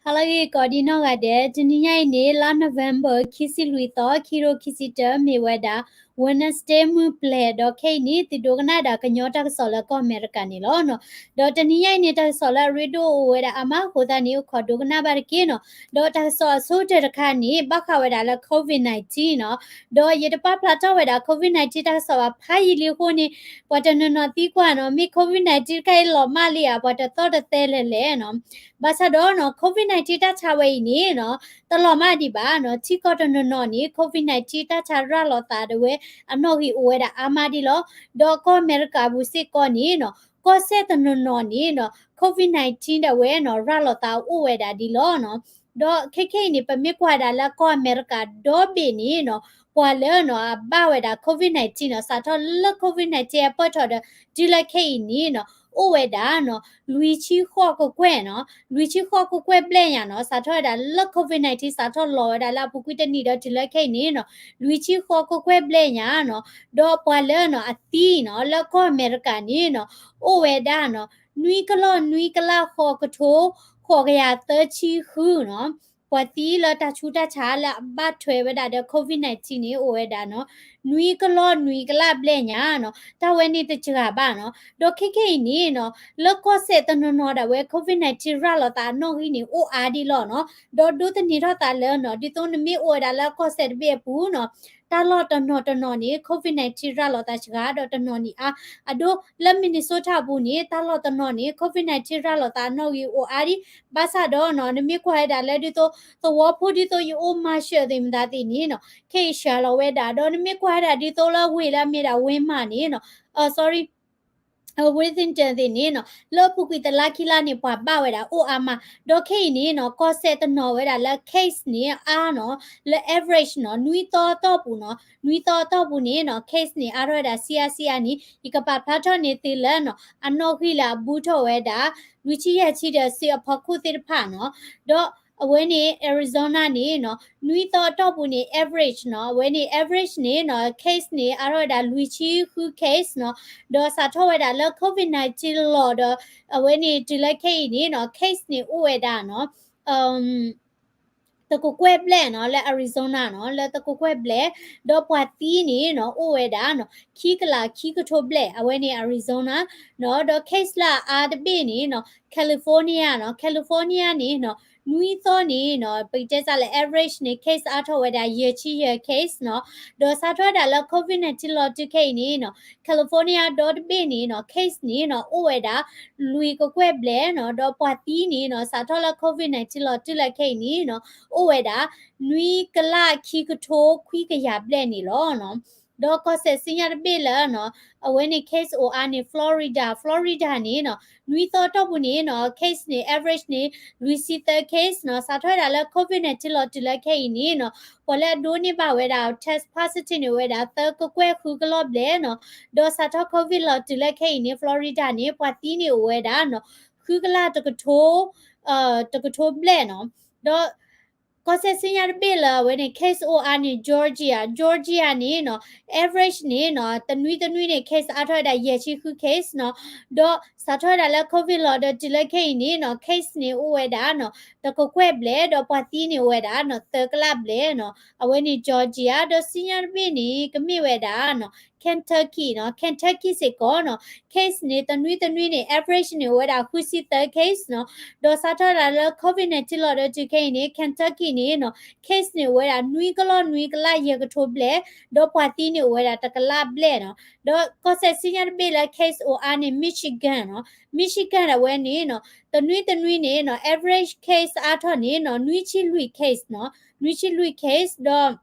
ဟါလၢအဂ့ၤကိးဒံနီၢ်ဂၤဒဲး, တနံၤညါအံၤန့ၣ် လါ November ခံဆံလွံၢ်သီ ခံကထိခံဆံတၢ မ့ၢ်ဝဲဒၣ် Wednesday မုၢ်ပျဲၤ, ဒီးခဲအံၤန့ၣ် သုဒိကနၣ်ဒၣ်ကညီတၢ်ကစီၣ်လၢကီၢ်အမဲရကၤန့ၣ်လီၤ. ဒီးတနံၤညါအံၤန့ၣ် တၢ်ကစီၣ်လၢအရ့ဒိၣ်အိၣ်ဝဲဒၣ်အါမးအဃိသတးန့ၣ် အိၣ်ခိးဒိကနၣ်ဘၣ်တက့ၢ်နီၤ. ဒီးတၢ်ကစီၣ်အဆိကတၢၢ်တခါန့ၣ် ဘၣ်ဃးဝဲဒၣ်လၢ COVID nineteen နီၤ. ဒီးယတပာ်ဖျါထီၣ်ဝဲဒၣ် COVID nineteen တၢ်ကစီၣ်ဘၣ်ဖးယံာ်လံအဃိန့ၣ် ပှၤတနီၤနီၤသံကွၢ်နီၤ မ့ၢ် COVID nineteen တခါအံၤလီၤမၢ်လံဧါ, ပှၤတသီၣ်တသဲလဲၣ်လဲၣ်နီၤ. ဘၣ်ဆၣ်ဒီးနီၤ COVID nineteen တၢ်ဆါဝဲအံၤန့ၣ်နီၤ တလီၤမၢ်ဒံးဘၣ်နီၤ. ထံကီၢ်တနီၤနီၤန့ၣ် COVID nineteen တၢ်ဆါရၤလီၤသးဒၣ်ဝဲအနီၣ်ဂံၢ်အိၣ်ဝဲဒၣ်အါမးဒံးလီၤ. ဒီးကီၢ်အမဲရကၤအပူၤစ့ၢ်ကီးန့ၣ်နီၤ ကီၢ်စဲၣ်တနီၤနီၤန့ၣ်နီၤ COVID nineteen ဒၣ်ဝဲနီၤ ရၤလီၤသးအိၣ်ဝဲဒၣ်ဒံးလီၤနီၤ. ဒီးခဲခဲအံၤန့ၣ် ပမ့ၢ်ကွၢ်ဒၣ်လၢကီၢ်အမဲရကၤဒီဘ့ၣ်န့ၣ်နီၤ ပှၤလၢနီၤ အဘၣ်ဝဲဒၣ် COVID nineteen နီၤ စးထီၣ်လၢ COVID nineteen အပၢၢ်ထီၣ်ဒီး တုၤလၢခဲအံၤန့ၣ်နီၤ အိၣ်ဝဲဒၣ်နီၤ လွံၢ်ဆံဃိးကကွဲၢ်နီၤ, လွံၢ်ဆံဃိးကကွဲၢ်ဘျဲၣ်ညါနီၤ. စးထီၣ်ဝဲဒၣ်လၢ COVID nineteen စးထီၣ်လီၤဝဲဒၣ်လၢအပူၤကွံာ်တနံၣ်ဒီးတုၤလၢခဲအံၤန့ၣ်နီၤ လွံၢ်ဆံဃိးကကွဲၢ်ဘျဲၣ်ညါနီၤ. ဒီးပှၤလၢနီၤ အသံနီၤ လၢကီၢ်အမဲရကၤန့ၣ်နီၤ အိၣ်ဝဲဒၣ်နီၤ နွံကလီၢ်နွံကလးဃိးကထိ ဃိးကယၤသၢဆံဃုနီၤ. ပှၤသံလၢတၢ်ဆူးတၢ်ဆါလၢအဘၣ်ထွဲဝဲဒၣ်ဒီး COVID nineteen န့ၣ် အိၣ်ဝဲဒၣ်နီၤ နွံကလီၢ်နွံကလးဘျဲၣ်ညါနီၤ. တၢ်ဝဲန့ၣ်တစှၤဘၣ်နီၤ. ဒီးခဲခဲအံၤန့ၣ်နီၤ လၢကီၢ်စဲၣ်တနီၤနီၤဒၣ်ဝဲ COVID nineteen ရၤလီၤသးအနီၣ်ဂံၢ်န့ၣ် အိၣ်အါဒံးလီၤနီၤ. ဒီးဒိးသန့ၤထီၣ်သးလၢနီၤ ဒ်သိးနမ့ၢ်အိၣ်ဝဲဒၣ်လၢကီၢ်စဲၣ်တဘ့ၣ်အပူၤနီၤ တၢ်လီၢ်တနီၤတနီၤန့ၣ် COVID nineteen ရၤလီၤသးစှၤဒီးတနီၤန့ၣ်အါ. အဒိ လၢ Minnesota အပူၤန့ၣ် တၢ်လီၢ်တနီၤန့ၣ် COVID nineteen ရၤလီၤသးအနီၣ်ဂံၢ်အိၣ်အါဒံး. ဘၣ်ဆၣ်ဒီးနီၤ နမ့ၢ်ကွၢ်ဝဲဒၣ်လၢဒ်သိး သဝီဖိဒ်သိးယအိၣ် Marshall သ့ၣ်မတၤသ့ၣ်န့ၣ်နီၤ ခဲအံၤစှၤလီၤဝဲဒၣ်. ဒီးနမ့ၢ်ကွၢ်ဝဲဒၣ်ဒ်သိးလၢဝ့ၢ်လၢအမ့ၢ်ဒၣ် Waymart န့ၣ်နီၤ sorry Withington သ့ၣ်န့ၣ်နီၤ လၢအပူၤကွံာ်တလါခံလါန့ၣ် ပှၤဘၣ်ဝဲဒၣ်အိၣ်အါမး. ဒီးခဲအံၤန့ၣ်နီၤ ကီၢ်စဲၣ်တနီၤဝဲဒၣ်လၢ case န့ၣ်အါနီၤ လၢ average နီၤ နွံသီအတီၢ်ပူၤနီၤ နွံသီအတီၢ်ပူၤန့ၣ်နီၤ case န့ၣ် အါထီၣ်ဝဲဒၣ်ဆံအါဆံအါန့ၣ် ယကပာ်ဖျါထီၣ်န့ၢ်သုလၢနီၤ အနီၣ်ဂံၢ်လၢအဘူးထီၣ်ဝဲဒၣ် လွံၢ်ဆံယဲၢ်ဆံဒီးစုအဖီခိၣ်သ့ၣ်တဖၣ်နီၤ. ဒီးအဝဲန့ၣ် Arizona န့ၣ်နီၤ နွံသီအတီၢ်ပူၤန့ၣ် average နီၤ အဝဲန့ၣ် average န့ၣ်နီၤ case န့ၣ် အါထီၣ်ဝဲဒၣ်လွံၢ်ဆံဃု case နီၤ. ဒီးစးထီၣ်ဝဲဒၣ်လၢ COVID nineteen လီၤဒီး အဝဲန့ၣ်တုၤလၢခဲအံၤန့ၣ်နီၤ case န့ၣ်အိၣ်ဝဲဒၣ်နီၤ တကကွဲၢ်ဘျဲၣ်နီၤ လၢ Arizona နီၤ လၢတကကွဲၢ်ဘျဲၣ်, ဒီးပှၤသံန့ၣ်နီၤ အိၣ်ဝဲဒၣ်နီၤ ခံကလးခံကထိဘျဲၣ် အဝဲန့ၣ် Arizona နီၤ. ဒီး case လၢအအါတဘ့ၣ်န့ၣ်နီၤ California နီၤ California န့ၣ်နီၤ နွံသီန့ၣ်နီၤ ပကတဲစးလၢ average န့ၣ် case အါထီၣ်ဝဲဒၣ်ယဲၢ်ဆံယဲၢ် case နီၤ. ဒီးစးထီၣ်ဝဲဒၣ်လၢ COVID nineteen လီၤတုၤခဲအံၤန့ၣ်နီၤ California ဒီတဘ့ၣ်န့ၣ်နီၤ case န့ၣ်နီၤ အိၣ်ဝဲဒၣ် လွံၢ်ကကွဲၢ်ဘျဲၣ်နီၤ. ဒီးပှၤသံန့ၣ်နီၤ စးထီၣ်လၢ COVID nineteen လီၤတုၤလၢခဲအံၤန့ၣ်နီၤ အိၣ်ဝဲဒၣ် နွံကလးခံကထိခွံကယၤဘျဲၣ်န့ၣ်လီၤနီၤ. ဒီးကီၢ်စဲၣ်ဆူညါတဘ့ၣ်လၢနီၤ အဝဲန့ၣ် case အိၣ်အါန့ၣ် Florida, Florida န့ၣ်နီၤ နွံသီအတီၢ်ပူၤန့ၣ်နီၤ case န့ၣ် average န့ၣ် လွံၢ်ဆံသၢ case နီၤ. စးထီၣ်ဝဲဒၣ်လၢ COVID nineteen လီၤတုၤလၢခဲအံၤန့ၣ်နီၤ ပှၤလၢအဒိးန့ၢ်ဘၣ်ဝဲဒၣ် test positive န့ၣ်အိၣ်ဝဲဒၣ် သၢကကွဲၢ်ဃုကလီၢ်ဘျဲၣ်နီၤ. ဒီးစးထီၣ် COVID လီၤတုၤလၢခဲအံၤန့ၣ် Florida န့ၣ် ပှၤသံန့ၣ်အိၣ်ဝဲဒၣ်နီၤ ဃုကလးတကထိ တကထိဘျဲၣ်နီၤ. ဒီးကီၢ်စဲၣ်ဆူညါတဘ့ၣ်လၢအဝဲန့ၣ် case အိၣ်အါန့ၣ် Georgia, Georgia န့ၣ်နီၤ average န့ၣ်နီၤ တနွံတနွံန့ၣ် case အါထီၣ်ဝဲဒၣ်ယဲၢ်ဆံဃု case နီၤ. ဒီးစးထီၣ်ဝဲဒၣ်လၢ COVID လီၤဒီးတုၤလၢခဲအံၤန့ၣ်နီၤ case န့ၣ်အိၣ်ဝဲဒၣ်နီၤ တကကွဲၢ်ဘျဲၣ် ဒီးပှၤသံန့ၣ်အိၣ်ဝဲဒၣ်နီၤ သၢကလးဘျဲၣ်နီၤ. အဝဲန့ၣ် Georgia ဒီးဆူညါတဘ့ၣ်န့ၣ် ကမ့ၢ်ဝဲဒၣ်နီၤ Kentucky နီၤ Kentucky စ့ၢ်ကီးနီၤ case န့ၣ် တနွံတနွံန့ၣ် average န့ၣ်အိၣ်ဝဲဒၣ်ဃုဆံသၢ case နီၤ. ဒီးစးထီၣ်ဝဲဒၣ်လၢ COVID nineteen လီၤဒီးတုၤခဲအံၤန့ၣ် Kentucky န့ၣ်နီၤ case န့ၣ်အိၣ်ဝဲဒၣ်နွံကလီၢ်နွံကလးယဲၢ်ကထိဘျဲၣ် ဒီးပှၤသံန့ၣ်အိၣ်ဝဲဒၣ်တကလးဘျဲၣ်နီၤ. ဒီးကီၢ်စဲၣ်ဆူညါတဘ့ၣ်လၢ case အိၣ်အါန့ၣ် Michigan နီၤ Michigan ဒၣ်ဝဲန့ၣ်နီၤ တနွံတနွံန့ၣ်နီၤ average case အါထီၣ်န့ၣ်နီၤ နွံဆံလွံၢ် case နီၤ နွံဆံလွံၢ် case ဒီး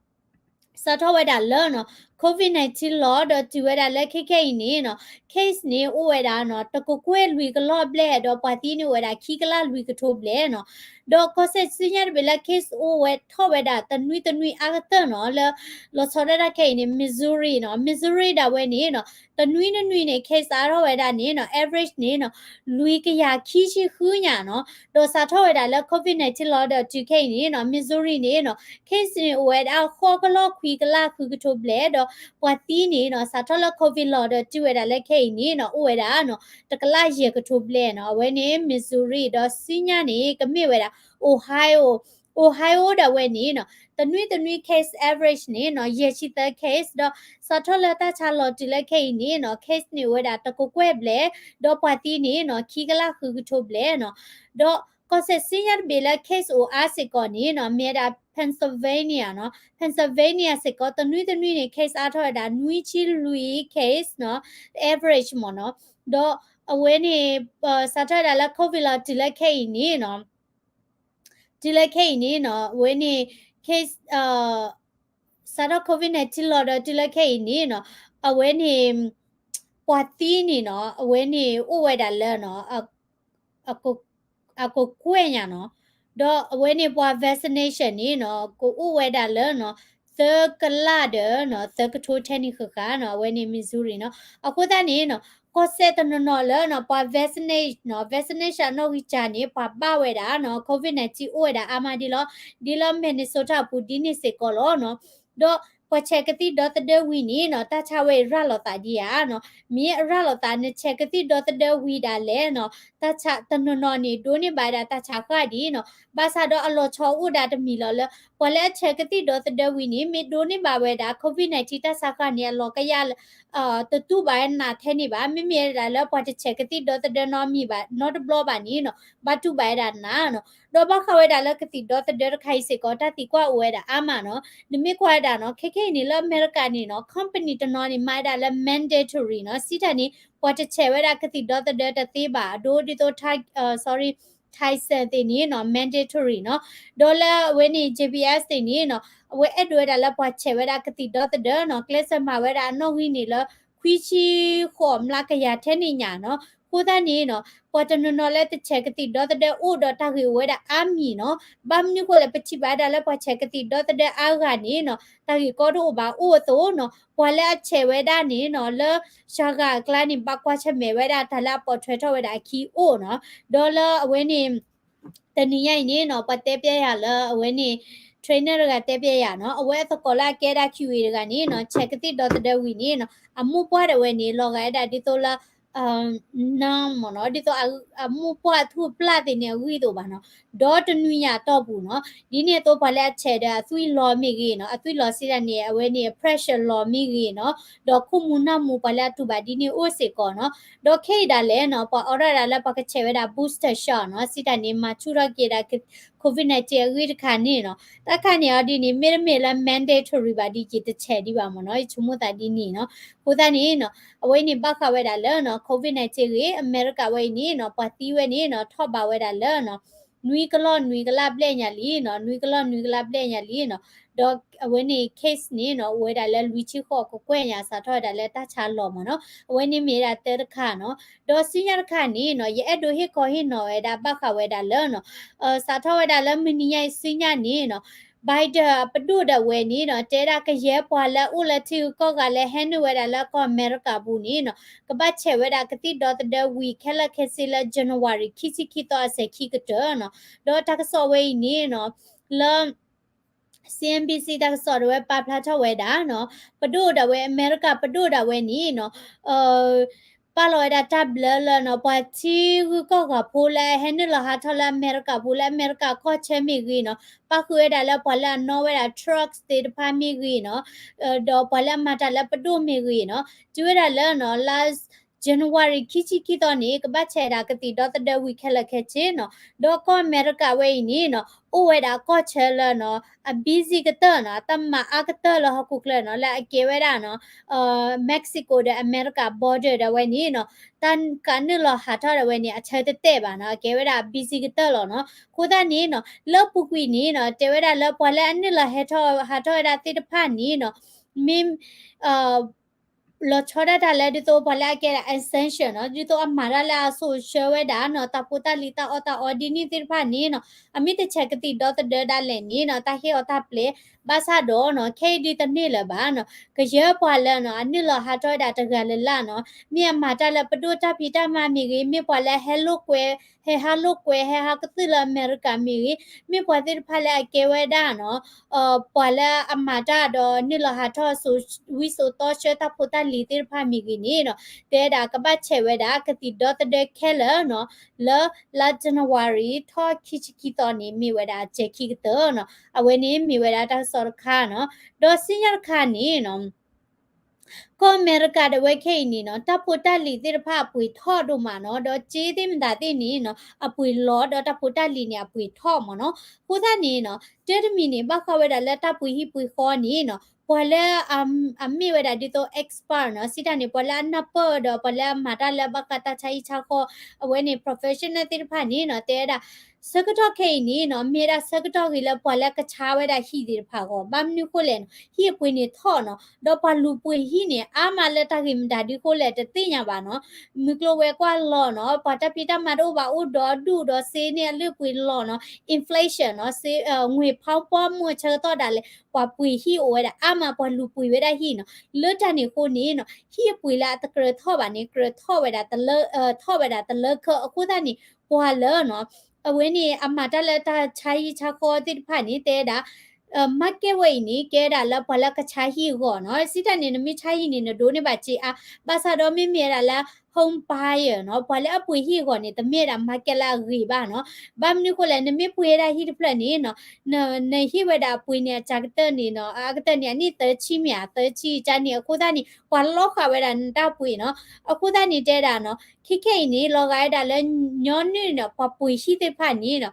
စးထီၣ်ဝဲဒၣ်လၢနီၤ COVID nineteen လီၤဒီးတုၤဝဲဒၣ်လၢခဲခဲအံၤန့ၣ်နီၤ case န့ၣ်အိၣ်ဝဲဒၣ်နီၤ တကကွဲၢ်လွံၢ်ကလီၢ်ဘျဲၣ် ဒီးပှၤသံန့ၣ်အိၣ်ဝဲဒၣ်ခံကလးလွံၢ်ကထိဘျဲၣ်နီၤ. ဒီးကီၢ်စဲၣ်ဆူညါတဘ့ၣ်လၢ case အိၣ်ဝဲထီၣ်ဝဲဒၣ်တနွံတနွံအါကတၢၢ်နီၤ လၢလီၤဆီဒၣ်တၢ်ခဲအံၤန့ၣ် Missouri နီၤ Missouri ဒၣ်ဝဲန့ၣ်နီၤ တနွံတနွံန့ၣ် case အါထီၣ်ဝဲဒၣ်န့ၣ်နီၤ average န့ၣ်နီၤ လွံၢ်ကယၤခံဆံဃုညါနီၤ. ဒီးစးထီၣ်ဝဲဒၣ်လၢ COVID nineteen လီၤဒီးတုၤခဲအံၤန့ၣ်နီၤ Missouri န့ၣ်နီၤ case န့ၣ်အိၣ်ဝဲဒၣ် ဃိးကလီၢ်ခွံကလးဃုကထိဘျဲၣ် ဒီး ပှၤသံန့ၣ်နီၤ စးထီၣ်လၢ COVID လီၤဒီးတုၤဝဲဒၣ်လၢခဲအံၤန့ၣ်နီၤ အိၣ်ဝဲဒၣ်နီၤ တကလးယဲၢ်ကထိဘျဲၣ်နီၤ. အဝဲန့ၣ် Missouri ဒီးဆူညါန့ၣ် ကမ့ၢ်ဝဲဒၣ် Ohio, Ohio ဒၣ်ဝဲန့ၣ်နီၤ တနွံတနွံ case average န့ၣ်နီၤ ယဲၢ်ဆံသၢ case ဒီး စးထီၣ်လၢတၢ်ဆါလီၤတုၤလၢခဲအံၤန့ၣ်နီၤ case န့ၣ်အိၣ်ဝဲဒၣ်တကကွဲၢ်ဘျဲၣ် ဒီးပှၤသံန့ၣ်နီၤ ခံကလးဃုကထိဘျဲၣ်နီၤ. ဒီးကီၢ်စဲၣ်ဆူညါတဘ့ၣ်လၢ case အိၣ်အါစ့ၢ်ကီးန့ၣ်နီၤ မ့ၢ်ဝဲဒၣ် Pennsylvania နီၤ. Pennsylvania စ့ၢ်ကီး တနွံတနွံန့ၣ် case အါထီၣ်ဝဲဒၣ် နွံဆံလွံၢ် case နီၤ average မ့ၢ်နီၤ. ဒီးအဝဲန့ၣ် စးထီၣ်ဝဲဒၣ်လၢ COVID လီၤတုၤလၢခဲအံၤန့ၣ်နီၤ တုၤလၢခဲအံၤန့ၣ်နီၤ အဝဲန့ၣ် case စးထီၣ် COVID nineteen လီၤဒီးတုၤလၢခဲအံၤန့ၣ်နီၤ အဝဲန့ၣ် ပှၤသံန့ၣ်နီၤ အဝဲန့ၣ်အိၣ်ဝဲဒၣ်လၢနီၤ အကကွဲၢ်ညါနီၤ. ဒီးအဝဲန့ၣ်ပှၤ vaccination န့ၣ်နီၤ ကအိၣ်ဝဲဒၣ်လၢနီၤ သၢကလးဒီးနီၤ သၢကထိထဲန့ၣ်ဃၣ်ဃၣ်နီၤ အဝဲန့ၣ် Missouri နီၤ. အဃိသတးန့ၣ်နီၤ ကီၢ်စဲၣ်တနီၤနီၤလၢနီၤ ပှၤ vaccinate နီၤ vaccination အနီၣ်ဂံၢ်စၢ်န့ၣ် ပှၤဘၣ်ဝဲဒၣ်နီၤ COVID nineteen အိၣ်ဝဲဒၣ်အါမးဒ်လီၤ. ဒ်လၢ Minnesota အပူၤဒ်န့ၣ်စ့ၢ်ကီးလီၤနီၤ. ဒီးပှၤဆဲးကသံၣ်ဒီသဒၢဝံၤန့ၣ်နီၤ တၢ်ဆါဝဲအံၤရၤလီၤသးဒံးဧါနီၤ. မ့ၢ်အရၤလီၤသး နဆဲးကသံၣ်ဒီသဒၢဝံၤဒၣ်လဲာ်နီၤ တၢ်ဆါတနီၤနီၤန့ၣ် ဒိးန့ၢ်ဘၣ်ဝဲဒၣ်တၢ်ဆါဃၣ်ဒံးနီၤ. ဘၣ်ဆၣ်ဒီးအလီၤဆီအိၣ်ဒၣ်တမံၤလီၤလၢ ပှၤလၢအဆဲးကသံၣ်ဒီသဒၢဝံၤန့ၣ် မ့ၢ်ဒိးန့ၢ်ဘၣ်ဝဲဒၣ် COVID nineteen တၢ်ဆါဃၣ်န့ၣ် အလီၤကယၢ် တတူၢ်ဘၣ်ဝဲနးထဲန့ၣ်ဘၣ်. မ့မ့ၢ်ဝဲဒၣ်လၢပှၤတဆဲးကသံၣ်ဒီသဒၢနီတမံၤဘၣ် နီတဘျီဘၣ်န့ၣ်နီၤ ဘၣ်တူၢ်ဘၣ်ဝဲဒၣ်နးနီၤ. ဒီးဘၣ်ဃးဝဲဒၣ်လၢကသံၣ်ဒီသဒၢတခါအံၤစ့ၢ်ကီး တၢ်သံကွၢ်အိၣ်ဝဲဒၣ်အါမးနီၤ. နမ့ၢ်ကွၢ်ဝဲဒၣ်နီၤ ခဲခဲအံၤန့ၣ်လၢအမဲရကၤန့ၣ်နီၤ company တနီၤန့ၣ် မၤဝဲဒၣ်လၢ mandatory နီၤ စံးတၢ်န့ၣ် ပှၤတဆဲးဝဲဒၣ်ကသံၣ်ဒီသဒၢတသ့ဘၣ် အဒိဒ်သိး sorry Tyson သ့ၣ်န့ၣ်နီၤ mandatory နီၤ. ဒီးလၢအဝဲန့ၣ် J B S သ့ၣ်န့ၣ်နီၤ အဝဲအဲၣ်ဒိးဝဲဒၣ်လၢပှၤဆဲးဝဲဒၣ်ကသံၣ်ဒီသဒၢနီၤ ကျဲးစၢးမၤဝဲဒၣ်အနီၣ်ဂံၢ်န့ၣ်လၢ ခွံဆံဃိးမျးကယၤထဲန့ၣ်ညါနီၤ. အဃိသတးန့ၣ်နီၤ ပှၤတနီၤနီၤလၢတဆဲးကသံၣ်ဒီသဒၢအိၣ်ဒီးတၢ်ဂ့ၢ်အိၣ်ဝဲဒၣ်အါမံၤနီၤ. ဘၣ်မနုၤဃိလဲၣ် ပထံၣ်ဘၣ်ဝဲဒၣ်လၢပှၤဆဲးကသံၣ်ဒီသဒၢအါဂၤန့ၣ်နီၤ တၢ်ဂ့ၢ်ကီတအိၣ်ဘၣ် အိၣ်အသိးနီၤ ပှၤလၢအဆဲးဝဲဒၣ်န့ၣ်နီၤ လၢစှၤဂၤအကျါန့ၣ် ဘၣ်ကွၢ်ဆၢၣ်မဲာ်ဝဲဒၣ်တၢ်လၢအပိာ်ထွဲထီၣ်ဝဲဒၣ်အခံအိၣ်နီၤ. ဒီးလၢအဝဲန့ၣ် တနံၤညါအံၤန့ၣ်နီၤ ပှၤတဲပျဲယၤလၢအဝဲန့ၣ် trainer တဂၤတဲပျဲယၤနီၤ အဝဲအသကိးလၢအကဲဒၣ် Q A တဂၤန့ၣ်နီၤ ဆဲးကသံၣ်ဒီသဒၢဝံၤန့ၣ်နီၤ အမိၢ်ပှၢ်ဒၣ်ဝဲန့ၣ် လီၤဂာ်ဝဲဒၣ်ဒ်သိးလၢ နမ့ၢ်နီၤ ဒ်သိးအမိၢ်ပှၢ်အထူၣ်အပျၢ်သ့ၣ်န့ၣ် အဂံၢ်သိးဘၣ်နီၤ. ဒီးတနွံညါအတီၢ်ပူၤနီၤ ဒ်န့ၣ်အသိးပှၤလၢအဆဲးဒီးအသွံၣ်လီၤမ့ၢ်ဂ့ၤနီၤ အသွံၣ်လီၤစံးဒၣ်န့ၣ် အဝဲန့ၣ် pressure လီၤမ့ၢ်ဂ့ၤနီၤ ဒီးခိၣ်မူနၢ်မူပှၤလၢအတူၢ်ဘၣ်ဒ်န့ၣ်အိၣ်စ့ၢ်ကီးနီၤ. ဒီးခဲအံၤဒၣ်လဲာ်နီၤ ပှၤအိးထီၣ်ဒၣ်လၢပှၤကဆဲးဝဲဒၣ် booster shot နီၤ စံးတၢ်န့ၣ် မၤဆူၣ်ထီၣ်က့ၤဒၣ် COVID nineteen အဂ့ၢ်တခါန့ၣ်နီၤ တၢ်ခါန့ၣ်အီၤဒ်န့ၣ် မ့တမ့ၢ်လၢ mandatory ဘၣ်ဒီး ယတဆဲးဒံးဘၣ်မ့ၢ်နီၤ ယဆိကမိၣ်သးဒ်န့ၣ်နီၤ. အဃိသတးန့ၣ်နီၤ အဝဲအံၤန့ၣ် ဘၣ်ဃးဝဲဒၣ်လၢနီၤ COVID nineteen ဂ့ၤ အမဲရကၤဝဲအံၤန့ၣ်နီၤ ပှၤသံဝဲန့ၣ်နီၤ ထီၣ်ဘးဝဲဒၣ်လၢနီၤ နွံကလီၢ်နွံကလးဘျဲၣ်ညါလံနီၤ နွံကလီၢ်နွံကလးဘျဲၣ်ညါလံနီၤ. ဒီးအဝဲန့ၣ် case န့ၣ်နီၤ အိၣ်ဝဲဒၣ်လၢလွံၢ်ဆံဃိးကကွဲၢ်ညါ စးထီၣ်ဝဲဒၣ်လၢတၢ်ဆါလီၤမ့ၢ်နီၤ. အဝဲန့ၣ်မ့ၢ်ဝဲဒၣ်တၢတခါနီၤ. ဒီးဆူညါတခါန့ၣ်နီၤ ယအဲၣ်ဒိးဟ့ၣ်ခီဟ့ၣ်နီၤဝဲဒၣ် ဘၣ်ဃးဝဲဒၣ်လၢနီၤ စးထီၣ်ဝဲဒၣ်လၢမုၢ်နံၤညါအံၤဆူညါန့ၣ်နီၤ Biden အပဒိၣ်ဒၣ်ဝဲန့ၣ်နီၤ တဲဒၣ်ကယဲၢ်ပှၤလၢအိၣ်လၢထံဂုၤကီၢ်ဂၤလၢဟဲနုာ်ဝဲဒၣ်လၢကီၢ်အမဲရကၤပူၤန့ၣ်နီၤ ကဘၣ်ဆဲးဝဲဒၣ်ကသံၣ်ဒီသဒၢဝံၤခဲလၢာ်ခဲဆ့လၢ January ခံဆံခံသီအစဲၤခံကတၢၢ်နီၤ. ဒီးတၢ်ကစီၣ်ဝဲအံၤန့ၣ်နီၤ လၢ C N B C တၢ်ကစီၣ်ဒၣ်ဝဲပာ်ဖျါထီၣ်ဝဲဒၣ်နီၤ ပဒိၣ်ဒၣ်ဝဲ အမဲရကၤပဒိၣ်ဒၣ်ဝဲန့ၣ်နီၤ ပာ်လီၤဝဲဒၣ်တၢ်ဘျၢလၢနီၤ ပှၤထံဂုၤကီၢ်ဂၤဖိလၢအဟဲနုာ်လီၤဟးထီၣ်လၢအမဲရကၤပူၤလၢအမဲရကၤကီၢ်ဆၢမ့ၢ်ဂ့ၤနီၤ ပၣ်ဃုာ်ဝဲဒၣ်လၢပှၤလၢအနီၣ်ဝဲဒၣ် drugs သ့ၣ်တဖၣ်မ့ၢ်ဂ့ၤနီၤ ဒီးပှၤလၢအမၤတၢ်လၢပဒိၣ်မ့ၢ်ဂ့ၤနီၤ တုၤဝဲဒၣ်လၢနီၤ လါ January ခံဆံခံသီန့ၣ် ကဘၣ်ဆဲးဒၣ်ကသံၣ်ဒီသဒၢဝံၤခဲလၢာ်ခဲဆ့နီၤ ဒီးကီၢ်အမဲရကၤဝဲအံၤန့ၣ်နီၤ အိၣ်ဝဲဒၣ်ကီၢ်ဆၢလၢနီၤ အ busy ကတၢၢ်နီၤ တၢ်မၤအါကတၢၢ်လၢဟီၣ်ခိၣ်ချၢနီၤ လၢအကဲဝဲဒၣ်နီၤ Mexico ဒီးအမဲရကၤ border ဒၣ်ဝဲန့ၣ်နီၤ တၢ်ကနုာ်လီၤဟးထီၣ်ဒၣ်ဝဲန့ၣ် အဆၢတတဲာ်ဘၣ်နီၤ အကဲဝဲဒၣ် busy ကတၢၢ်လီၤနီၤ အဃိသတးန့ၣ်နီၤ လၢပူၤကွံာ်န့ၣ်နီၤ တဲဝဲဒၣ်လၢပှၤလၢအနုာ်လီၤဟးထီၣ်ဟးထီၣ်ဝဲဒၣ်သ့ၣ်တဖၣ်န့ၣ်နီၤ မ့ၢ် လီၤဆီဒၣ်တၢ်လၢဒ်သိးပှၤလၢအကဲဒၣ် essential နီၤ ဒ်သိးအမၤတၢ်လၢအစိၤဆှၢဝဲဒၣ်နီၤ တၢ်ဖိတၢ်လံၤတၢ်အီၣ်တၢ်အီဒ်န့ၣ်သ့ၣ်တဖၣ်န့ၣ်နီၤ အမ့ၢ်တဆဲးကသံၣ်ဒီသဒၢဒၣ်လဲာ်န့ၣ်နီၤ တၢ်ဟ့ၣ်အီၤတၢ်ပျဲ ဘၣ်ဆၣ်ဒီးနီၤ ခဲအံၤဒုးတန့ၢ်လၢၤဘၣ်နီၤ ကယဲၢ်ပှၤလၢနီၤ အနုာ်လီၤဟးထီၣ်ဝဲဒၣ်တဂၤလၢ်လၢ်နီၤ မ့ၢ်အမၤတၢ်လၢပဒိၣ်တၢ်ဖံးတၢ်မၤမ့ၢ်ဂ့ၤ မ့ၢ်ပှၤလၢအဟဲလိာ်ကွဲ ဟဲဟးလိာ်ကွဲ ဟဲဟးကသုၣ်လၢအမဲရကၤမ့ၢ်ဂ့ၤ, မ့ၢ်ပှၤသ့ၣ်တဖၣ်လၢအကဲဝဲဒၣ်နီၤ ပှၤလၢအမၤတၢ်ဒီးနုာ်လီၤဟးထီၣ်စိၤဝံစိၤသီဆှၢ တၢ်ဖိတၢ်လံၤသ့ၣ်တဖၣ်မ့ၢ်ဂ့ၤန့ၣ်နီၤ တဲဒၣ်ကဘၣ်ဆဲးဝဲဒၣ်ကသံၣ်ဒီသဒၢခဲလၢာ်နီၤ လၢလါ January ထီၣ်ခံဆံခံသီန့ၣ် မ့ၢ်ဝဲဒၣ်အစဲးခံကတၢၢ်နီၤ. အဝဲန့ၣ်မ့ၢ်ဝဲဒၣ်တၢ်ကစီၣ်တခါနီၤ. ဒီးစံၣ်ညီၣ်တခါန့ၣ်နီၤ ကီၢ်အမဲရကၤဒၣ်ဝဲခဲအံၤန့ၣ်နီၤ တၢ်ဖိတၢ်လံၤသ့ၣ်တဖၣ်အပှ့ၤထီၣ်ဒိၣ်မးနီၤ, ဒီးစ့သ့ၣ်မတၤသ့ၣ်န့ၣ်နီၤ အပှ့ၤလီၤ ဒီးတၢ်ဖိတၢ်လံၤန့ၣ် အပှ့ၤထီၣ်မးနီၤ. အဃိသတးန့ၣ်နီၤ တၢ်တမံၤန့ၣ် ဘၣ်ဃးဝဲဒၣ်လၢတၢ်ပှ့ၤဟံၣ်ပှ့ၤဃီန့ၣ်နီၤ ပှၤလၢအမ့ၢ်ဝဲဒၣ်ဒ်သိး expert နီၤ စံးတၢ်န့ၣ် ပှၤလၢအနၢ်ပၢၢ်ဒီး ပှၤလၢအမၤတၢ်လၢဘၣ်ဃးတၢ်ဆါဟံၣ်ဆါဃီ အဝဲန့ၣ် professional သ့ၣ်တဖၣ်န့ၣ်နီၤ တဲဝဲဒၣ် ဆၢကတီၢ်ခဲအံၤန့ၣ်နီၤ မ့ၢ်ဝဲဒၣ်ဆၢကတီၢ်ဂ့ၤလၢ ပှၤလၢကဆါဝဲဒၣ်ဟံၣ်သ့ၣ်တဖၣ်အဂီၢ်, ဘၣ်မနုၤဃိလဲၣ်နီၤ ဟံၣ်အပှ့ၤန့ၣ်ထီၣ်နီၤ, ဒီးပှၤလူၤပှ့ၤဟံၣ်န့ၣ် အါမးလၢတၢ်ဂ့ၢ်မတၤဒ်ဃိလဲၣ် တသ့ၣ်ညါဘၣ်နီၤ. မုၢ်ကျိၤဝဲၤကွာ်လီၤနီၤ, ပှၤတၢ်ဖံးတၢ်မၤတအိၣ်ဘၣ် အိၣ်ဒီဒူၣ်ဒီးစ့န့ၣ်အလုၢ်အပှ့ၤလီၤနီၤ, inflation နီၤ, စ့ ငွေ pound ပှၢ်မုၢ်အဆၢကတီၢ်ဒၣ်လဲာ် ပှၤပှ့ၤဟံၣ်အိၣ်ဝဲဒၣ်အါမး ပှၤလူၤပှ့ၤဝဲဒၣ်ဟံၣ်နီၤ. လၢတၢ်န့ၣ်အဃိန့ၣ်နီၤ ဟံၣ်အပှ့ၤလၢအတကြၢးထီၣ်ဘၣ်န့ၣ် ကြၢးထီၣ်ဝဲဒၣ်တလၢ ထီၣ်ဝဲဒၣ်တလၢခၢ အဃိသတးန့ၣ် ပှၤလၢနီၤ အဝဲန့ၣ် အမၤတၢ်လၢတၢ်ဆါဟံၣ်ဆါဃီသ့ၣ်တဖၣ်န့ၣ် တဲဝဲဒၣ် market ဝဲအံၤန့ၣ် ကဲဝဲဒၣ်လၢပှၤလၢကဆါဟံၣ်အဂီၢ်နီၤ. စံးတၢ်န့ၣ် နမ့ၢ်ဆါဟံၣ်န့ၣ် နဒိးန့ၢ်ဘၣ်စ့အါ, ဘၣ်ဆၣ်ဒီးမ့မ့ၢ်ဝဲဒၣ်လၢ home buyer နီၤ, ပှၤလၢအပှ့ၤဟံၣ်အဂီၢ်န့ၣ် တမ့ၢ်ဝဲဒၣ် market လၢအဂ့ၤဘၣ်နီၤ. ဘၣ်မနုၤဃိလဲၣ် နမ့ၢ်ပှ့ၤဝဲဒၣ်ဟံၣ်တဖျၢၣ်န့ၣ်နီၤ နဟ့ၣ်ဝဲဒၣ်အပှ့ၤန့ၣ် အစှၤကတၢၢ်န့ၣ်နီၤ အကတၢၢ်န့ၣ် အနံၣ်သၢဆံမ့ၢ်ဧါ သၢဆံကန့ၣ် အဃိသတးန့ၣ် ပှၤလီၤဃာ်ဝဲဒၣ်နတၢ်ပှ့ၤနီၤ. အဃိသတးန့ၣ်တဲဒၣ်နီၤ ခဲခဲအံၤန့ၣ် လီၤဂာ်ဝဲဒၣ်လၢညီနုၢ်နီၤ ပှၤပှ့ၤဟံၣ်သ့ၣ်တဖၣ်န့ၣ်နီၤ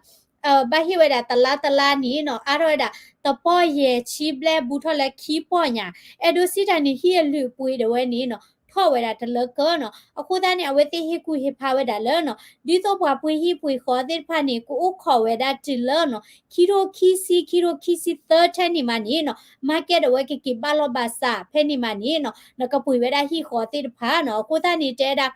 ဘၣ်ဟ့ၣ်ဝဲဒၣ်တလါတလါန့ၣ်နီၤ အါထီၣ်ဝဲဒၣ် တပီၢ်ယဲၢ်ဆံဘျဲၣ် ဘူးထီၣ်လၢခံပီၢ်ညါ, အဲၣ်ဒိးစံးတၢ်န့ၣ် ဟံၣ်အလုၢ်အပှ့ၤဒၣ်ဝဲန့ၣ်နီၤ ထီၣ်ဝဲဒၣ်တလၢကၢနီၤ. အဃိသတးန့ၣ် အဝဲသ့ၣ်ဟ့ၣ်ကူၣ်ဟ့ၣ်ဖးဝဲဒၣ်လၢနီၤ ဒ်သိးပှၤပှ့ၤဟံၣ်ပှ့ၤဃီသ့ၣ်တဖၣ်န့ၣ် ကအိၣ်ခိးဝဲဒၣ်တုၤလၢနီၤ ခံထိခံဆံ ခံထိခံဆံသၢထဲန့ၣ်မးန့ၣ်နီၤ market ဒၣ်ဝဲကက့ၤဘၣ်လီၢ်ဘၣ်စး ဖဲန့ၣ်မးန့ၣ်နီၤ နကပှ့ၤဝဲဒၣ်ဟံၣ်ဃီသ့ၣ်တဖၣ်နီၤ. အဃိသတးန့ၣ်တဲဒၣ်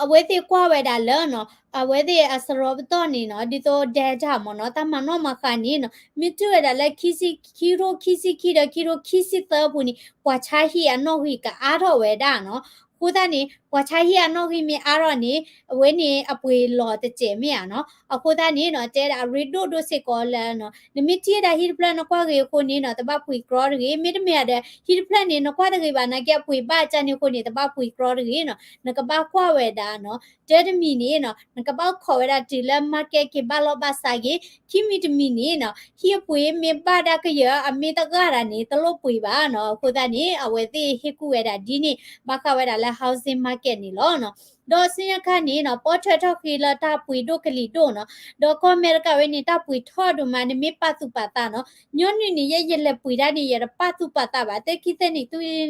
အဝဲသ့ၣ်ကွၢ်ဝဲဒၣ်လၢနီၤ အဝဲသ့ၣ်အစရီပတီၢ်န့ၣ်နီၤ ဒ်သိး data မ့ၢ်နီၤ တၢ်မၤနီၣ်မၤဃါန့ၣ်နီၤ မ့ၢ်တုၤဝဲဒၣ်လၢ ခံထိခံဆံခံဒီး ခံထိခံဆံသၢအပူၤန့ၣ် ပှၤဆါဟံၣ်အနီၣ်ဂံၢ်ကအါထီၣ်ဝဲဒၣ်နီၤ. အဃိသတးန့ၣ် ပှၤဆါဟံၣ်အနီၣ်ဂံၢ်မ့ၢ်အါထီၣ်န့ၣ် အဝဲန့ၣ်အပှ့ၤလီၤတစဲးမ့ၢ်ဧါနီၤ. အဃိသတးန့ၣ်နီၤ တဲဒၣ်အရ့ဒိၣ်ဒိၣ်စ့ၢ်ကီးလၢနီၤ နမ့ၢ်ထံၣ်ဝဲဒၣ်ဟံၣ်တဖျၢၣ်နကွၢ်ဂ့ၤအဃိန့ၣ်နီၤ တဘၣ်ပှ့ၤကြီတဂ့ၤ, မ့တမ့ၢ်ဒီး ဟံၣ်တဖျၢၣ်န့ၣ် နကွၢ်တဂ့ၤဘၣ် နာ်က့အပှ့ၤဘၣ်အကန့ၣ်အဃိန့ၣ် တဘၣ်ပှ့ၤကြီတဂ့ၤနီၤ. နကဘၣ်ကွၢ်ဝဲဒၣ်နီၤ တၢ်တမံၤန့ၣ်နီၤ နကဘၣ်အိၣ်ခိးဝဲဒၣ်တုၤလၢ market က့ၤဘၣ်လီၢ်ဘၣ်စးက့ၤ, ခံမံၤတမံၤန့ၣ်နီၤ ဟံၣ်အပှ့ၤမ့ၢ်ဘၣ်ဒၣ်ကယၢၤ အမ့ၢ်တဂၤဒၣ်န့ၣ် တလိၣ်ပှ့ၤဘၣ်နီၤ. အဃိသတးန့ၣ် အဝဲသ့ၣ်ဟ့ၣ်ကူၣ်ဝဲဒၣ်ဒ်န့ၣ် ဘၣ်ဃးဝဲဒၣ်လၢ housing market န့ၣ်လီၤနီၤ. ဒီးဆူညါခါန့ၣ်နီၤ ပီထွဲထီၣ်ဃ့လၢတၢ်ပှ့ၤဒိၣ်ကလံၤဒိၣ်နီၤ. ဒီးကီၢ်အမဲရကၤဝဲန့ၣ် တၢ်ပှ့ၤထီၣ်ဒိၣ်မး နမ့ၢ်ပာ်သူၣ်ပာ်သးနီၤ. ညီနုၢ်န့ၣ် ယဲယလဲၤပှ့ၤတၢ်န့ၣ် ယတပာ်သူၣ်ပာ်သးဘၣ် သၢခံသၢ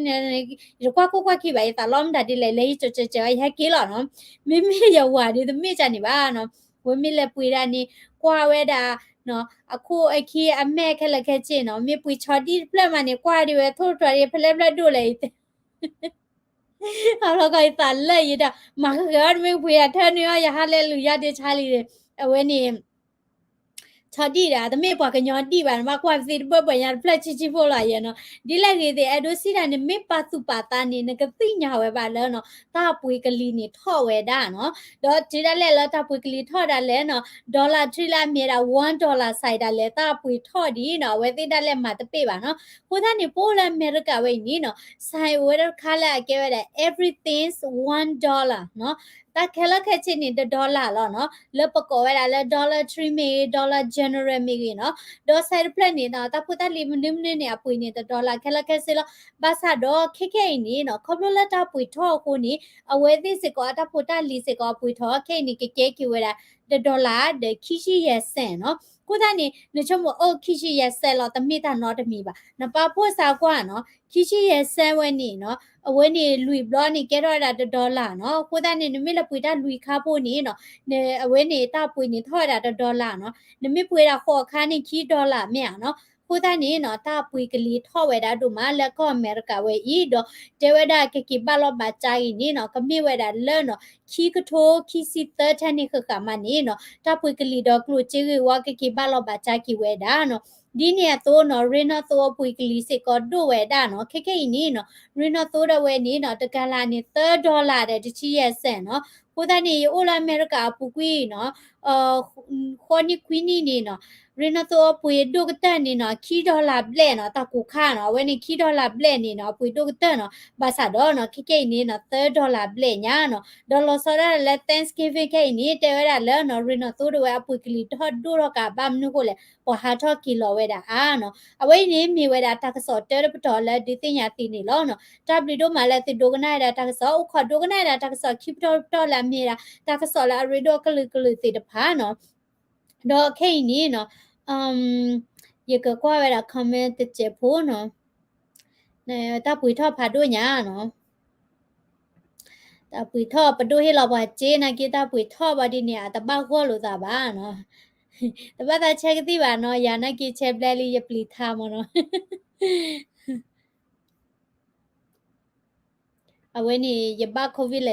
နံၣ် ယတကွၢ်ခိၣ်ကွၢ်ခံဘၣ် ယသးလီမတၤဒ်လဲၣ် လဲၤယကၠီၤကၠီၤကၠီၤ ယဟဲက့ၤလီၤနီၤ. မ့မ့ၢ်ယဝၤဒီး တမ့ၢ်ကန့ၣ်ဘၣ်နီၤ. ဝဲမ့ၢ်လဲၤပှ့ၤဒၣ်န့ၣ် ကွၢ်ဝဲဒၣ် အခိၣ်အခံအမဲာ်ခဲလၢာ်ခဲဆ့နီၤ. မ့ၢ်ပှ့ၤဆီဒံၣ်တဖျၢၣ်မးန့ၣ် ကွၢ်ဒံးဝဲထိၣ်တြီၤဒံး ဖဲလဲၣ်ဖဲလဲၣ်ဒိၣ်လဲၣ် အလီၤကီးယသးလၢယတဲ မၤဃဲၤအီၤ တမ့ၢ်ပှ့ၤယၤထၢနုာ်အီၤ ယဟးလဲၤလူၤယၤဒ့ဆါလံ. အဝဲန့ၣ် ဆီဒံၣ်ဒီး တမ့ၢ်ပှၤကညီဒံၣ်ဘၣ် နဘၣ်ကွၢ်သ့တဘၢၣ်ပှဲၤညါတဖျၢၣ်ဆံးဆံးဖိလီၤယဲနီၤ. ဒ်လဲၣ်ဂ့ၤသ့ၣ် အဲၣ်ဒိးစံးတၢ်န့ၣ် မ့ၢ်ပာ်သူၣ်ပာ်သးန့ၣ် နကသ့ၣ်ညါဝဲဘၣ်လၢနီၤ တၢ်ပှ့ၤကလံၤန့ၣ်ထီၣ်ဝဲဒၣ်နီၤ. ဒီးတုၤဒၣ်လဲာ်လၢတၢ်ပှ့ၤကလံၤထီၣ်ဒၣ်လဲာ်နီၤ dollar ထံလၢအမ့ၢ်ဒၣ် one dollar စဲးဒၣ်လဲာ် တၢ်ပှ့ၤထီၣ်ဒ်နီၤ အဝဲသ့ၣ်ဒၣ်လဲာ်မၤတပ့ၢ်ဘၣ်နီၤ. အဃိသတးန့ၣ် ပအိၣ်လၢအမဲရကၤဝဲအံၤန့ၣ်နီၤ sign အိၣ်ဝဲဒၣ်တခါလၢအကဲဝဲဒၣ် everything's one dollar နီၤ. တၢ်ခဲလၢာ်ခဲဆ့န့ၣ် တ dollar လီၤနီၤ. လၢပကိးဝဲဒၣ်လၢ dollar tree မ့ၢ်ဂ့ၤ dollar general မ့ၢ်ဂ့ၤနီၤ. ဒီးစဲးတဖျၢၣ်န့ၣ်နီၤ တၢ်ဖိတၢ်လံၤမနုၤမနုၤန့ၣ် အပှ့ၤန့ၣ် တ dollar ခဲလၢာ်ခဲဆ့လီၤ. ဘၣ်ဆၣ်ဒီးခဲခဲအံၤန့ၣ်နီၤ ခီဖျိလၢတၢ်ပှ့ၤထီၣ်အဃိန့ၣ် အဝဲသ့ၣ်စ့ၢ်ကီးအတၢ်ဖိတၢ်လံၤစ့ၢ်ကီးအပှ့ၤထီၣ် ခဲအံၤန့ၣ် ကကဲက့ၤဝဲဒၣ် တ dollar ဒီးခံဆံယဲၢ်စဲးနီၤ. အဃိသတးန့ၣ် နဆိကမိၣ်အိၣ် ခံဆံယဲၢ်စဲးလီၤ တမ့ၢ်တၢ်နီတမံၤဘၣ်. နပာ်ဖှိၣ်စးကွၢ်နီၤ ခံဆံယဲၢ်စဲးဝဲန့ၣ်နီၤ အဝဲန့ၣ်လွံၢ်ဘျီန့ၣ် ကဲထီၣ်ဝဲဒၣ်တ dollar နီၤ. အဃိသတးန့ၣ် နမ့ၢ်လဲၤပှ့ၤတၢ်လွံၢ်ခါဖိန့ၣ်နီၤ အဝဲန့ၣ်တၢ်ပှ့ၤန့ၣ်ထီၣ်ဝဲဒၣ်တ dollar နီၤ. နမ့ၢ်ပှ့ၤဒၣ်ဃိးခါန့ၣ် ခံ dollar မ့ၢ်ဧါနီၤ. အဃိသတးန့ၣ်နီၤ တၢ်ပှ့ၤကလံၤထီၣ်ဝဲဒၣ်ဒိၣ်မးလၢကီၢ်အမဲရကၤဝဲအံၤ ဒီးတဲဝဲဒၣ်ကက့ၤဘၣ်လီၤဘၣ်စးအံၤန့ၣ်နီၤ ကမ့ၢ်ဝဲဒၣ်လၢနီၤ ခံကထိခံဆံသၢထဲန့ၣ်ဃၣ်ဃၣ်မးန့ၣ်နီၤ တၢ်ပှ့ၤကလံၤဒီးကျိၣ်စ့ဂ့ၢ်ဝီကက့ၤဘၣ်လီၤဘၣ်စးက့ၤဝဲဒၣ်နီၤ. ဒ်န့ၣ်အသိးနီၤ ရ့နီၣ်သိအပှ့ၤကလံၤစ့ၢ်ကီးဒိၣ်ဝဲဒၣ်နီၤ. ခဲခဲအံၤန့ၣ်နီၤ ရ့နီၣ်သိဒၣ်ဝဲန့ၣ်နီၤ တကလးန့ၣ် သၢ dollar ဒီးတဆံယဲၢ်စဲးနီၤ. အဃိသတးန့ၣ် ယအိၣ်လၢအမဲရကၤအပူၤကွံာ်နီၤ, ဃိးနံၣ်ခွံနံၣ်န့ၣ်နီၤ, ရ့နီၣ်သိအပှ့ၤဒိၣ်ကတၢၢ်န့ၣ်နီၤ ခံ dollar ဘျဲၣ်နီၤ, တၢ်ကိၢ်ခါနီၤ, အဝဲန့ၣ် ခံ dollar ဘျဲၣ်န့ၣ်နီၤ အပှ့ၤဒိၣ်ကတၢၢ်နီၤ, ဘၣ်ဆၣ်ဒီးနီၤ ခဲကဲအံၤန့ၣ်နီၤ သၢ dollar ဘျဲၣ်ညါနီၤ, ဒီးလီၤဆီဒၣ်တၢ်လၢ Thanksgiving ခဲအံၤန့ၣ် တဲဝဲဒၣ်လၢနီၤ ရ့နီၣ်သိတဝဲအပှ့ၤကလံၤထီၣ်ဒိၣ်ထီၣ်ကးဘၣ်မနုၤဃိလဲၣ် ပှၤဟးထီၣ်က့ၤလီၤဝဲဒၣ်အါနီၤ, အဝဲအံၤန့ၣ်မ့ၢ်ဝဲဒၣ်တၢ်ကစီၣ်တၢတပတီၢ်လၢဒုးသ့ၣ်ညါသ့န့ၣ်လီၤနီၤ, တၢ်ဘျုးဒိၣ်မးလၢသုဒိကနၣ်ဝဲဒၣ်တၢ်ကစီၣ်, အိၣ်ခိးဒိကနၣ်ဝဲဒၣ်တၢ်ကစီၣ်ခံပတီၢ်တပတီၢ်လၢအမ့ၢ်ဒၣ် တၢ်ကစီၣ်လၢအရ့ဒိၣ်အကလုာ်ကလုာ်သ့ၣ်တဖၣ်နီၤ, ဒီးခဲအံၤန့ၣ်နီၤ ယကကွၢ်ဝဲဒၣ် comment တစဲးဖိနီၤ, တၢ်ပှ့ၤထီၣ်ဖးဒိၣ်ညါနီၤ, တၢ်ပှ့ၤထီၣ်ပဒိၣ်ဟ့ၣ်လီၤပှၤစ့နာ်က့ တၢ်ပှ့ၤထီၣ်ဘၣ်ဒ်န့ၣ် အတဘၣ်ဂီၢ်လိာ်သးဘၣ်နီၤ, တဘၣ်သးဆဲးကသံၣ်ဘၣ်နီၤ, ယၤနာ်က့ဆဲးဘျဲလံယပျံၤထါမၢ်နီၤ အဝဲန့ၣ် ယဘၣ် COVID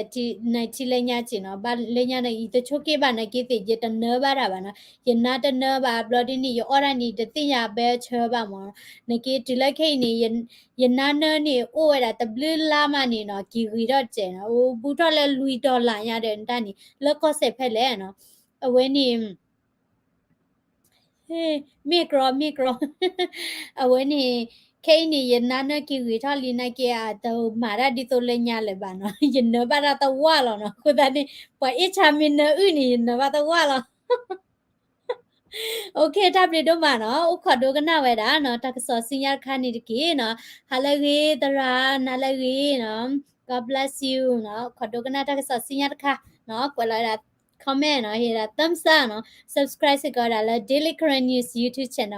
nineteen လၢညါစ့ၢ်နီၤ, ဘၣ်လၢညါန့ၣ် ယတဆိက့ၣ်ဘၣ်နာ်က့သ့ၣ် ယတနၢဘၣ်တၢ်ဘၣ်နီၤ, ယနါတနၢဘၣ်ဘျီဒ်န့ၣ် ယအီၣ်ဒၣ်န့ၣ် တသ့ၣ်ညါဘဲဆၢဘၣ်မၢ်, နာ်က့တုၤလၢခဲအံၤန့ၣ် ယနါနၢန့ၣ် အိၣ်ဝဲဒၣ်တဘျုးလါမးန့ၣ်နီၤ က့ၤဂ့ၤထီၣ်တစဲးနီၤ, အိၣ်ဘူးထီၣ်လၢလွံၢ် dollar ညါဒီးတၢ်န့ၣ် လၢကီၢ်စဲၣ်ဖဲလဲၣ်နီၤ, အဝဲန့ၣ် မ့ၢ်ကြီ မ့ၢ်ကြီ, အဝဲန့ၣ် ခဲအံၤန့ၣ် ယနါနၢက့ၤဂ့ၤထီၣ်လံနာ်က့ အတမၤတၢ်ဒ်သိးလၢညါလၢၤဘၣ်နီၤ, ယနၢဘၣ်တၢ်သဝၢ်လီၤနီၤ, အဃိသတးန့ၣ် ပှၤအ့ၣ်ဆါမ့ၢ်နၢအုၣ်န့ၣ် ယနၢဘၣ်သဝၢ်လီၤ OK တၢ်ဘျုးဒိၣ်မးနီၤ, အိၣ်ခိးဒိကနၣ်ဝဲဒၣ်နီၤ, တၢ်ကစီၣ်ဆူညါတခါန့ၣ်တက့ၢ်နီၤ, ဟါလၢအဂ့ၤသရၣ်, နၤလၢအဂ့ၤနီၤ, God bless you နီၤ, ခိးဒိကနၣ်တၢ်ကစီၣ်ဆူညါတခါနီၤ, ကွဲးလီၤဝဲဒၣ် comment နီၤ, ဟ့ၣ်ဒၣ် thumbs up နီၤ, subscribe စ့ၢ်ကီးဝဲဒၣ်လၢ Daily Karen News YouTube channel